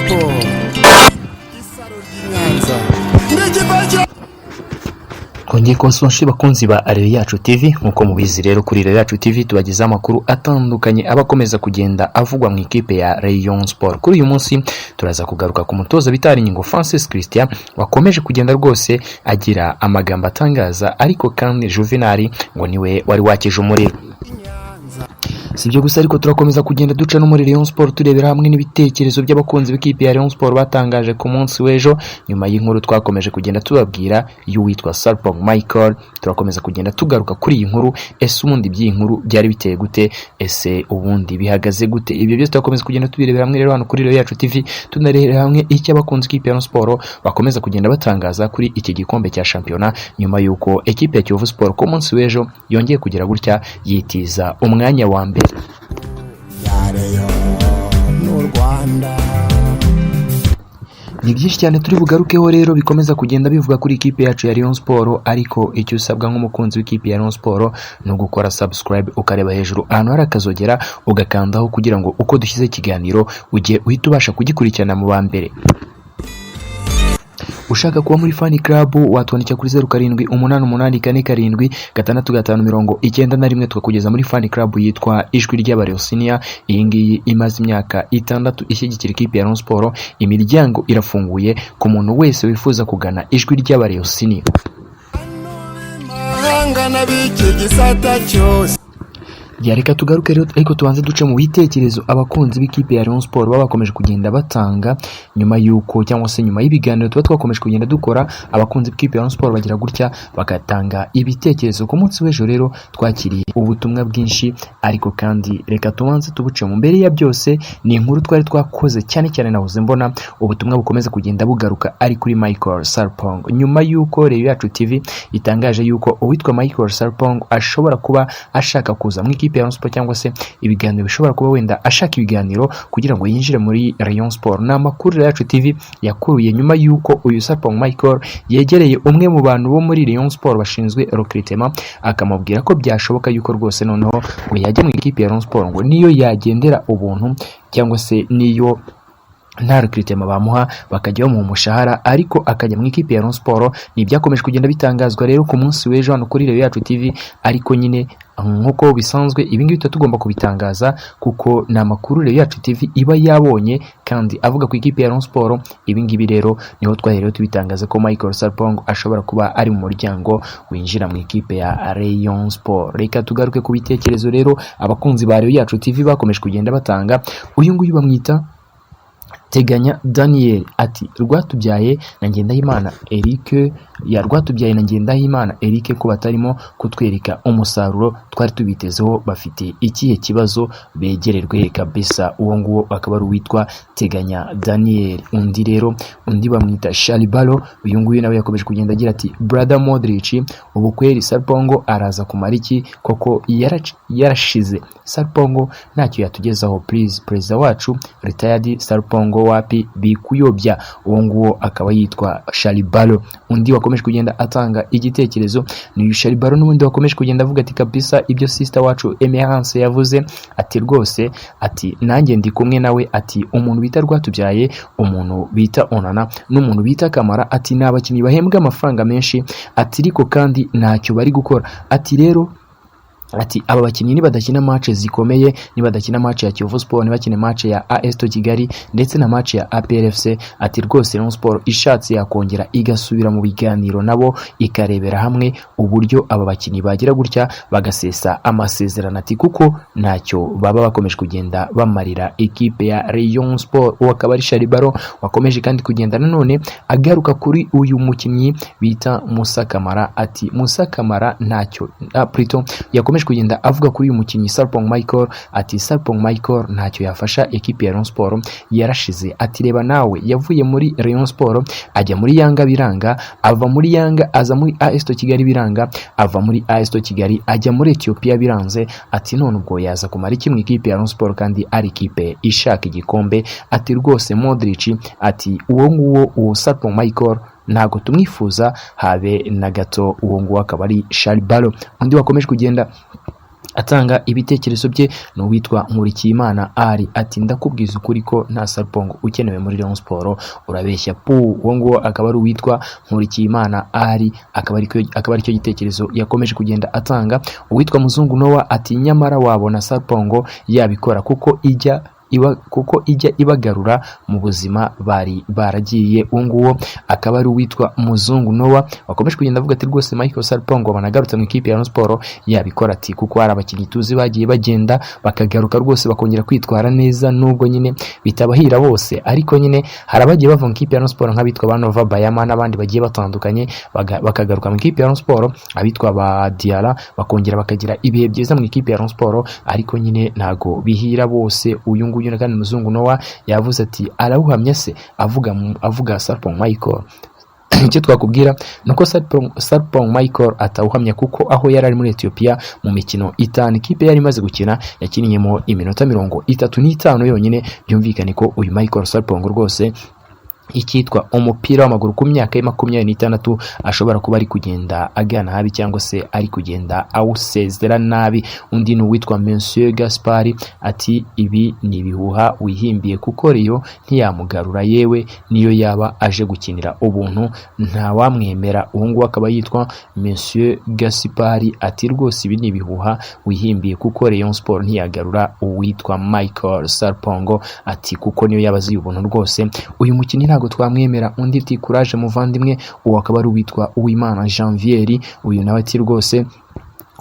Sport, isaro ry'i Nyanza n'igipe. Twongeye kubasuhuza, bakunzi ba Areyo Yacu TV. Nk'uko mubizi rero, kuri Areyo Yacu TV tubagezaho amakuru atandukanye aba akomeza kugenda avugwa mu ikipe ya Rayon Sport. Kuri uyu munsi turaza kugaruka ku mutoza bita Haringingo Francis Christian, wakomeje kugenda rwose agira amagambo atangaza, ariko kandi Juvenal ngo niwe wari wakije umuriro. Si ibyo gusa ariko, turakomeza kugenda duca no muri Rayon Sport, turebera hamwe n'ibitekerezo by'abakunzi b'ikipe ya Rayon Sport batangaje ku munsi w'ejo nyuma y'inkuru twakomeje kugenda tubabwira y'uwitwa Sarpong Michael. Turakomeza kugenda tugaruka kuri iyi nkuru. Ese ubundi by'iyi nkuru byari biteye gute? Ese ubundi bihagaze gute? Ibyo byose turakomeza kugenda tubirebera hamwe rero hano kuri Rayon Yacu TV, tunarebera hamwe icyo abakunzi b'ikipe ya Rayon Sport bakomeza kugenda batangaza kuri iki gikombe cya shampiyona, nyuma y'uko ekipe ya Kiyovu Sport ku munsi w'ejo yongeye kugira gutya yitiza umwanya wa mbere. Ya Rayon n'u Rwanda. Ni byinshi cyane turi bugarukeho rero bikomeza kugenda bivuga kuri ikipe yacu ya Rayon Sport, ariko icyo usabwa nk'umukunzi w'ikipe ya Rayon Sport ni ugukora subscribe, ukareba hejuru ahantu hari akazogera, ugakandaho kugira ngo uko dushyize ikiganiro ujye uhita ubasha kugikurikirana mu ba mbere. Ushaka kuba muri fan club watwandikira kuri 0788476591, tukakugeza muri fan club yitwa Ijwi ry'Abareyosiniya. Iyi ngiyi imaze imyaka 6 ishyigikira ikipe ya Rayon Sport. Imiryango irafunguye ku muntu wese wifuza kugana Ijwi ry'Abareyosiniya. Mahanga n'ab'iki gisata cyose. Ya, reka tugaruke rero, ariko tubanze duce mu bitekerezo abakunzi b'ikipe ya Rayon Sport baba bakomeje kugenda batanga nyuma y'uko, cyangwa se nyuma y'ibiganiro tuba twakomeje kugenda dukora. Abakunzi b'ikipe ya Rayon Sport bagira gutya bagatanga ibitekerezo. Ku munsi w'ejo rero twakiriye ubutumwa bwinshi, ariko kandi reka tubanze tubuce mu. Mbere ya byose ni inkuru twari twakoze cyane cyane, nahoze mbona ubutumwa bukomeza kugenda bugaruka ari kuri Michael Sarpong, nyuma y'uko Rayon Yacu TV itangaje y'uko uwitwa Michael Sarpong ashobora kuba ashaka kuza mu ikipe ya Rayon Sport, cyangwa se ibiganiro bishobora kuba wenda ashaka ibiganiro kugira ngo yinjire muri Rayon Sport. Ni amakuru Rayon Yacu TV yakuruye nyuma y'uko uyu Sarpong Michael yegereye umwe mu bantu bo muri Rayon Sport bashinzwe recruitment, akamubwira ko byashoboka yuko rwose noneho ngo yajya mu ikipe ya Rayon Sport, ngo niyo yagendera ubuntu cyangwa se niyo nta recruitment bamuha, bakajya bamuha umushahara ariko akajya mu ikipe ya Rayon Sport. Ni ibyakomeje kugenda bitangazwa rero ku munsi w'ejo hano kuri Rayon Yacu TV, ariko nyine nk'uko bisanzwe ibi ngibi tuba tugomba kubitangaza kuko ni amakuru Rayon Yacu TV iba yabonye kandi avuga ku ikipe ya Rayon Sport. Ibi ngibi rero niho twaherewe tubitangaza ko Michael Sarpong ashobora kuba ari mu muryango winjira mu ikipe ya Rayon Sport. Reka tugaruke ku bitekerezo rero abakunzi ba Rayon Yacu TV bakomeje kugenda batanga. Uyu nguyu bamwita Teganya Daniel, ati: "Rwatubyaye na Ngendahimana Eric, ya Rwatubyaye na Ngendahimana Eric ko batarimo kutwereka umusaruro twari tubitezeho, bafite ikihe kibazo? Begererwe kabisa." Uwo nguwo akaba ari uwitwa Teganya Daniel. Undi rero, undi bamwita Sharibalo. Uyu nguyu nawe yakomeje kugenda agira ati: "Brother Modric, ubu kweri Sarpongo araza kumara iki koko? Yarashize Sarpongo ntacyo yatugezaho. Please, perezida wacu retired Sarpongo wapi, bikuyobya." Uwo nguwo akaba yitwa Sharibalo. Undi wakomeje kugenda atanga igitekerezo ni uyu Sharibalo n'ubundi, wakomeje kugenda avuga ati: "Kabisa ibyo sister wacu Emerance yavuze," ati "rwose," ati "nanjye ndi kumwe nawe," ati "umuntu bita Rwatubyaye, umuntu bita Onana n'umuntu bita Kamara," ati "ni abakinnyi bahembwa amafaranga menshi," ati "ariko kandi ntacyo bari gukora." Ati rero, ati "aba bakinnyi nibadakina match zikomeye, nibadakina match ya Kiyovu Sport, ntibakine match ya AS Kigali ndetse na match ya APR FC," ati "rwose Rayon Sport ishatse yakongera igasubira mu biganiro nabo, ikarebera hamwe uburyo aba bakinnyi bagira gutya bagasesa amasezerano," ati "kuko ntacyo baba bakomeje kugenda bamarira ikipe ya Rayon Sport." Uwo akaba ari Sharibaro, wakomeje kandi kugenda nanone agaruka kuri uyu mukinnyi bita Musa Kamara, ati Musa Kamara ntacyo, plutôt yakomeje kugenda avuga kuri uyu mukinnyi Sarpong Michael, ati "Sarpong Michael ntacyo yafasha ekipe ya Rayon Sport, yarashize." Ati "reba nawe, yavuye muri Rayon Sport ajya muri Yanga biranga, ava muri Yanga aza muri AS Kigali biranga, ava muri AS Kigali ajya muri Ethiopia biranze." Ati "none ubwo yaza kumara iki mu ikipe ya Rayon Sport kandi ari ikipe ishaka igikombe?" Ati "rwose Modric," ati "uwo nguwo, uwo Sarpong Michael ntabwo tumwifuza habe na gato." Uwo nguwo akaba ari Sharibalo. Undi wakomeje kugenda Atanga ibitekerezo bye ni uwitwa Nkurikiyimana Ari, ati ndakubwiza ukuri ko nta Sarpong ukenewe muri Rayon Sport, urabeshya pu. Uwo nguwo akaba ari uwitwa Nkurikiyimana Ari, akaba aricyo gitekerezo yakomeje kugenda atanga. Uwitwa Muzungu Noah ati nyamara wabona Sarpong yabikora kuko ijya ibagarura mu buzima bari baragiye. Uwo nguwo akaba ari uwitwa Muzungu Noah wakomeje kugenda avuga ati rwose Michael Sarpong wabona agarutse mu ikipe ya Rayon Sport yabikora, ati kuko hari abakinnyi tuzi bagiye bagenda bakagaruka rwose bakongera kwitwara neza, nubwo nyine bitabahira bose, ariko nyine hari abagiye bava mu ikipe ya Rayon Sport nk'abitwa ba Nova Bayama n'abandi bagiye batandukanye bakagaruka mu ikipe ya Rayon Sport, abitwa ba Diarra bakongera bakagira ibihe byiza mu ikipe ya Rayon Sport, ariko nyine ntago bihira bose. Uyu nguyu kandi Muzungu Noah yavuze ati arawuhamya se, avuga Sarpong Michael. Icyo twakubwira ni uko Sarpong Michael atawuhamya, kuko aho yari ari muri Ethiopia mu mikino 5 ikipe yari imaze gukina yakinnyemo iminota 35 yonyine. Byumvikane ko uyu Michael Sarpong rwose icyitwa umupira w'amaguru ku myaka ye 26 ashobora kuba ari kugenda agana habi cyangwa se ari kugenda awusezera nabi. Undi ni uwitwa Monsieur Gaspard ati ibi ni ibihuha wihimbiye kuko Rayon ntiyamugarura, yewe niyo yaba aje gukinira ubuntu ntawamwemera. Uwo nguwo akaba yitwa Monsieur Gaspard ati rwose ibi ni ibihuha wihimbiye kuko Rayon Sport ntiyagarura uwitwa Michael Sarpong, ati kuko niyo yaba aziye ubuntu rwose uyu mukinnyi ntabwo twamwemera. Undi ati courage muvandimwe, uwo akaba ari uwitwa Uwimana Janvier. Uyu nawe ati rwose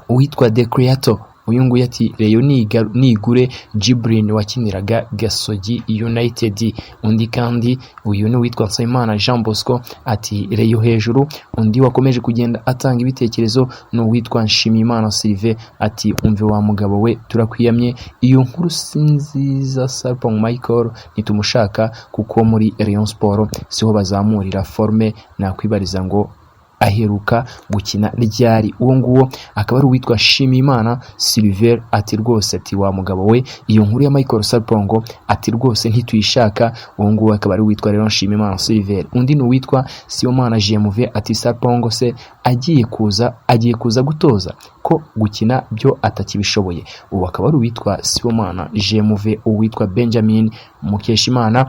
uwitwa The Creator, uyu nguyu ati Rayon nigure Jibrin wakiniraga Gasogi United. Undi kandi uyu ni uwitwa Nsabimana Jean Bosco ati Rayon hejuru. Undi wakomeje kugenda atanga ibitekerezo ni uwitwa Nshimiyimana Sylvain ati umve wa mugabo we turakwiyamye, iyo nkuru si nziza, Sarpong Michael ntitumushaka kuko muri Rayon Sport siho bazamurira forme, nakwibariza ngo aheruka gukina ryari. Uwo nguwo akaba ari uwitwa Nshimiyimana Sylvain ati rwose ati wa mugabo we iyo nkuru ya Michael Sarpong ati rwose ntituyishaka. Uwo nguwo akaba ari uwitwa rero Nshimiyimana Sylvain. Undi ni uwitwa Sibomana JMV ati Sarpong se agiye kuza gutoza ko gukina byo atakibishoboye. Uwo akaba ari uwitwa Sibomana JMV. Uwitwa Benjamin Mukeshimana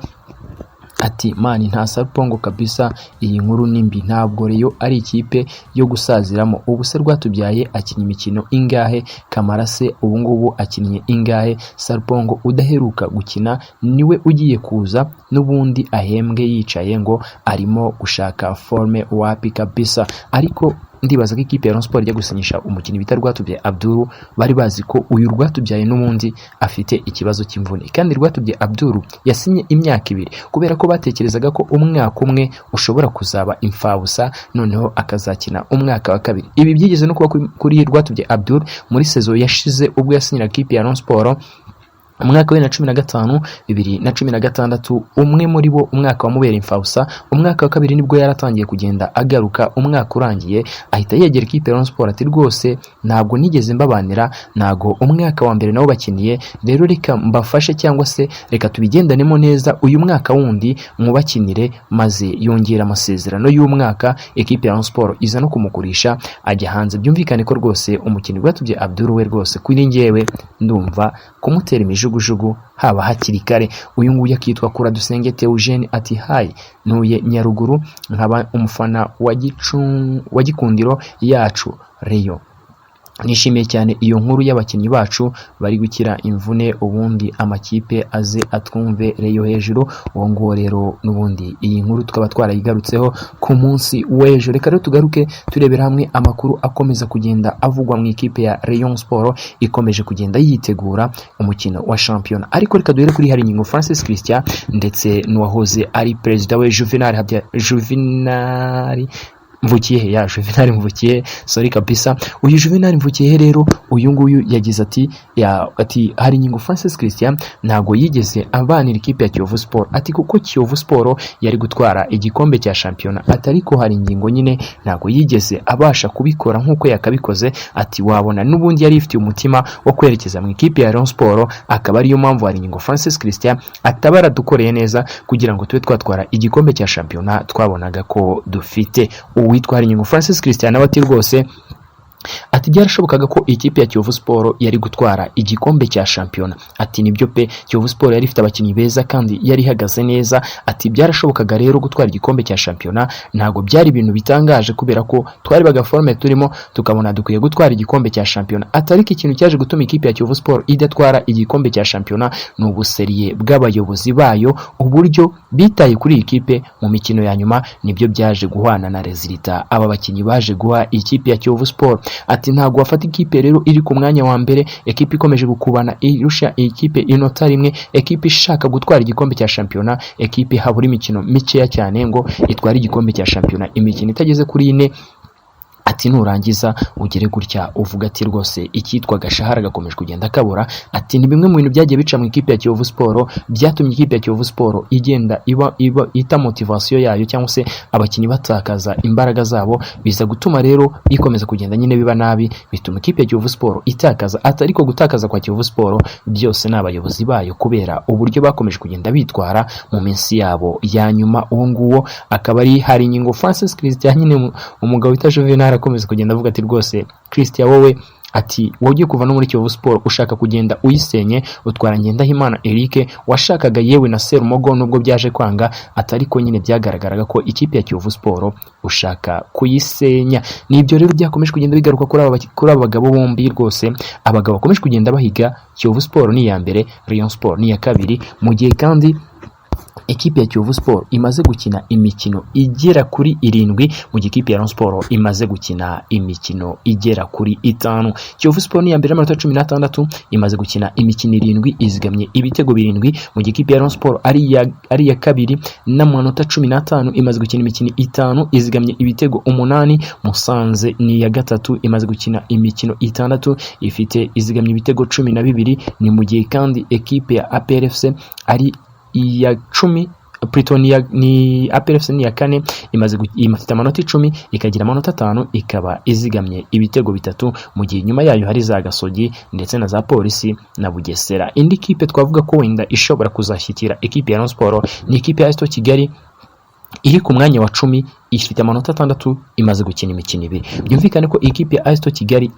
ati man nta Sarpong kabisa, iyi nkuru ni mbi, ntabwo Rayon ari ikipe yo gusaziramo. Ubu se Rwatubyaye akinnye imikino ingahe? Kamara se ubu ngubu akinnye ingahe? Sarpong udaheruka gukina niwe ugiye kuza n'ubundi ahembwe yicaye ngo arimo gushaka forme, wapi kabisa. Ariko ndibaza ko ikipe ya Rayon Sport ijya gusinyisha umukinnyi bita Rwatubyaye Abdul bari bazi ko uyu Rwatubyaye n'ubundi afite ikibazo cy'imvune, kandi Rwatubyaye Abdul yasinye imyaka 2 kubera ko batekerezaga ko umwaka umwe ushobora kuzaba imfabusa, noneho akazakina umwaka wa kabiri. Ibi byigeze no kuba kuri Rwatubyaye Abdul muri saison yashize ubwo yasinyiraga ikipe ya Rayon Sport umwaka wa 2015 2016, umwe muri bo umwaka wamubereye imfabusa, umwaka wa kabiri nibwo yaratangiye kugenda agaruka. Umwaka urangiye ahita yegera ikipe ya Rayon Sport ati rwose ntabwo nigeze mbabanira, ntabwo umwaka wa mbere nabo bakiniye, rero reka mbafashe cyangwa se reka tubigendanemo neza uyu mwaka wundi mwubakinire, maze yongera amasezerano y'umwaka. Ikipe ya Rayon Sport iza no kumugurisha ajya hanze. Byumvikane ko rwose umukinnyi Rwatubyaye Abdul we rwose kuri njyewe ndumva kumutera imijugujugu haba hakiri kare. Uyu nguyu akitwa Kuradusenge Theogene ati hi, ntuye Nyaruguru nkaba umufana wa Gikundiro yacu Rayon. Nishimiye cyane iyo nkuru y'abakinnyi bacu bari gukira imvune, ubundi amakipe aze atwumve, Rayon hejuru. Uwo nguwo rero n'ubundi iyi nkuru tukaba twarayigarutseho ku munsi w'ejo. Reka rero tugaruke turebera hamwe amakuru akomeza kugenda avugwa mu ikipe ya Rayon Sport ikomeje kugenda yitegura umukino wa shampiyona. Ariko reka duhere kuri Haringingo Francis Christian ndetse n'uwahoze ari perezida we Juvenal Habya Juvenal Mvukiyehe, ya Juvenal Mvukiyehe, sorry kabisa. Uyu Juvenal Mvukiyehe rero uyu nguyu yagize ati ya ati Haringingo Francis Christian ntago yigeze abanira ikipe ya Kiyovu Sport, ati kuko Kiyovu Sport yari gutwara igikombe cya shampiyona, ati ariko Haringingo nyine ntago yigeze abasha kubikora nk'uko yakabikoze, ati wabona n'ubundi yari ifitiye umutima wo kwerekeza mu ikipe ya Rayon Sport, akaba ariyo mpamvu Haringingo Francis Christian ataba yaradukoreye neza kugira ngo tube twatwara igikombe cya shampiyona twabonaga ko dufite. Uwitwa Haringingo Francis Christian nawe ati rwose Ati byarashobokaga ko ikipe ya Kiyovu Sport yari gutwara igikombe cya shampiyona. Ati nibyo pe, Kiyovu Sport yari ifite abakinnyi beza kandi yari ihagaze neza. Ati byarashobokaga rero gutwara igikombe cya shampiyona, ntabwo byari ibintu bitangaje kubera ko twari bagaforme turimo tukabona dukwiye gutwara igikombe cya shampiyona. Ati ariko ikintu cyaje gutuma ikipe ya Kiyovu Sport idatwara igikombe cya shampiyona ni ubuseriye bw'abayobozi bayo, uburyo bitaye kuri iyi kipe mu mikino ya nyuma nibyo byaje guhwana na resultat aba bakinnyi baje guha ikipe ya Kiyovu Sport. Ati ntabwo wafata ikipe rero iri ku mwanya wa mbere, ekipe ikomeje gukubana irusha ikipe inota rimwe, ekipe ishaka gutwara igikombe cya shampiyona, ekipe habura imikino mikeya cyane ngo itware igikombe cya shampiyona, imikino itageze kuri ine. Ati nurangiza ugere gutya uvuga ati rwose icyitwa gashahara gakomeje kugenda kabura. Ati ni bimwe mu bintu byagiye bica mu ikipe ya Kiyovu Sport, byatumye ikipe ya Kiyovu Sport igenda iba ita motivation yayo cyangwa se abakinnyi batakaza imbaraga zabo, biza gutuma rero bikomeza kugenda nyine biba nabi, bituma ikipe ya Kiyovu Sport itakaza. Ati ariko gutakaza kwa Kiyovu Sport byose ni abayobozi bayo kubera uburyo bakomeje kugenda bitwara mu minsi yabo ya nyuma. Uwo nguwo akaba ari Haringingo Francis Christian nyine, umugabo wita Juvenal akomeza kugenda avuga ati rwose Christian wowe, ati wowe ugiye kuva no muri Kiyovu Sport ushaka kugenda uyisenye, utwara Ngendahimana Eric washakaga yewe na Serumogo nubwo byaje kwanga, ati ariko nyine byagaragaraga ko ikipe ya Kiyovu Sport ushaka kuyisenya. Nibyo rero byakomeje kugenda bigaruka kuri aba bagabo bombi rwose, abagabo bakomeje kugenda bahiga. Kiyovu Sport ni iya mbere, Rayon Sport ni iya kabiri, mu gihe kandi ekipe ya Kiyovu Sport imaze gukina imikino igera kuri 7, mu gihe ikipe ya Rayon Sport imaze gukina imikino igera kuri 5. Kiyovu Sport ni iya mbere n'amanota 16, imaze gukina imikino 7, izigamye ibitego 7, mu gihe ikipe ya Rayon Sport ari iya kabiri n'amanota 15, imaze gukina imikino 5, izigamye ibitego 8. Musanze ni iya gatatu, imaze gukina imikino 6, ifite izigamye ibitego 12. Ni mu gihe kandi ekipe ya APR FC ari iya 10, Pretoria ni APR FC ni iya kane, imaze ifite amanota 10, ikagira amanota 5, ikaba izigamye ibitego 3, mu gihe nyuma yayo hari za Gasogi ndetse na za Polisi na Bugesera. Indi kipe twavuga ko wenda ishobora kuzashyikira ekipe ya Rayon Sport ni ikipe ya AS Kigali iri ku mwanya wa 10, ifite amanota 6, imaze gukina imikino 2. Byumvikane ko ikipe ya AS Kigali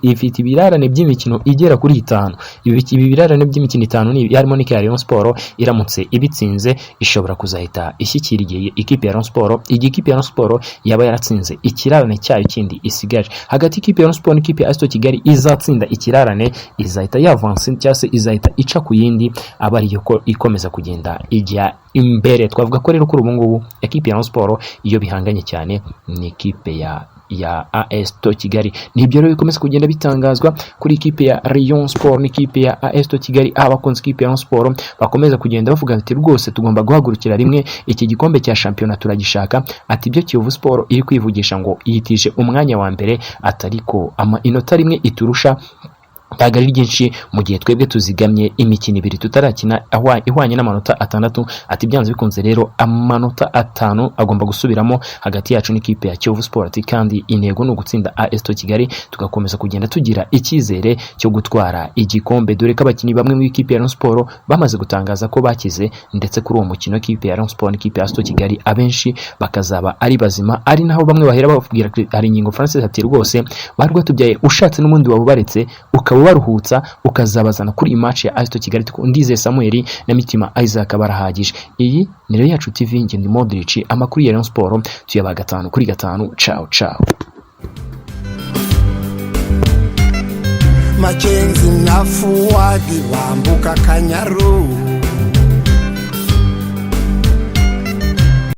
ifite ibirarane by'imikino igera kuri 5. Ibi birarane by'imikino 5 ni harimo n'iki ya Rayon Sport, iramutse ibitsinze ishobora kuzahita ishyikira igihe ikipe ya Rayon Sport, igihe ikipe ya Rayon Sport yaba yaratsinze ikirarane cyayo kindi isigaje. Hagati ikipe ya Rayon Sport n'ikipe ya AS Kigali izatsinda ikirarane izahita yavanse cyangwa se izahita ica ku yindi, aba ariyo ko ikomeza kugenda ijya imbere. Twavuga ko rero kuri ubu ngubu ekipe ya Rayon Sport iyo bihanganye cyane ni ikipe ya AS Kigali. Nibyo rero bikomeza kugenda bitangazwa kuri ikipe ya Rayon Sport n'ikipe ya AS Kigali. Abakunzi ikipe ya Rayon Sport bakomeza kugenda bavuga ati rwose tugomba guhagurukira rimwe, iki gikombe cya shampiyona turagishaka. Ati ibyo Kiyovu Sport iri kwivugisha ngo yitije umwanya wa mbere, atariko inota rimwe iturusha ntabwo ari ryinshi, mu gihe twebwe tuzigamye imikino 2 tutarakina ihwanye n'amanota 6. Ati byanze bikunze rero amanota 5 agomba gusubiramo hagati yacu n'ikipe ya Kiyovu Sport. Ati kandi intego ni ugutsinda AS Kigali, tugakomeza kugenda tugira icyizere cyo gutwara igikombe, dore ko abakinnyi bamwe mu ikipe ya Rayon Sport bamaze gutangaza ko bakize, ndetse kuri uwo mukino ikipe ya Rayon Sport n'ikipe ya AS Kigali abenshi bakazaba ari bazima, ari naho bamwe bahera bababwira Haringingo Francis ati rwose barwatubyaye ushatse n'ubundi wabubaretse ukaba baruhutsa ukazabazana kuri match ya AS Kigali. Ndizeye Samuel na Mitima Isaac barahagije. Iyi ni Rayon Yacu TV, njye ndi Modric, amakuru ya Rayon Sport tuyabaha 5 kuri 5. Ciao ciao. Makenzi na Fuadi bambuka Kanyaru.